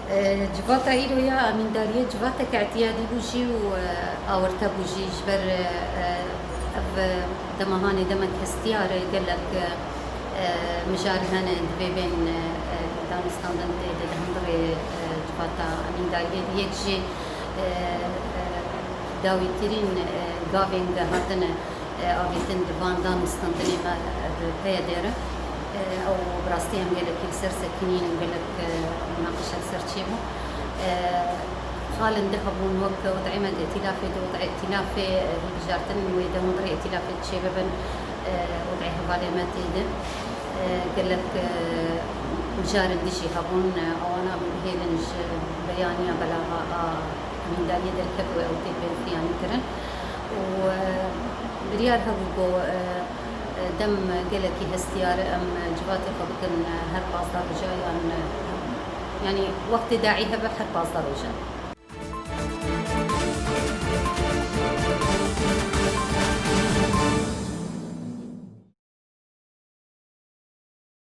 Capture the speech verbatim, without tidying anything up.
E, civata îro ya amîndariyê civateke îtiyadî bû jî û, e, awirte bû jî ji ber, e, ev, e, dema hanê demek hestiyar e, gelek, e, e, mijar hene divê bên, e, e, danûstandin tê de, di hundirê, e, civata amîndariyê de. Yek jî, e, e, dawîtirîn, e, gavên guhertine, e, avêtin di van danûstandinê me, e, di P Y D re. E, ew bi rastî em gelekî li ser sekinîn û gelek, e, munaqeşe li ser çêbû. E, Xalên di hebûn wek wez'ê me di îtîlafê de, wez'ê îtîlafê, e, hilbijartin wê de hundirê îtîlafê çêbibin, e, wez'ê hevalê me tê de. E, gelek, e, mijarên din jî hebûn, e, ewana bihêlin ji beyaniya belaxa a amîndariyê derkevê ew tê bên fiyanî kirin. Û, e, biryar hebû ku, e, e, dem gelekî hestiyar e, em civatê xwe bikin, e, her pazdeh roja yan, e, yanî wextê daî hebe her pazdeh roja.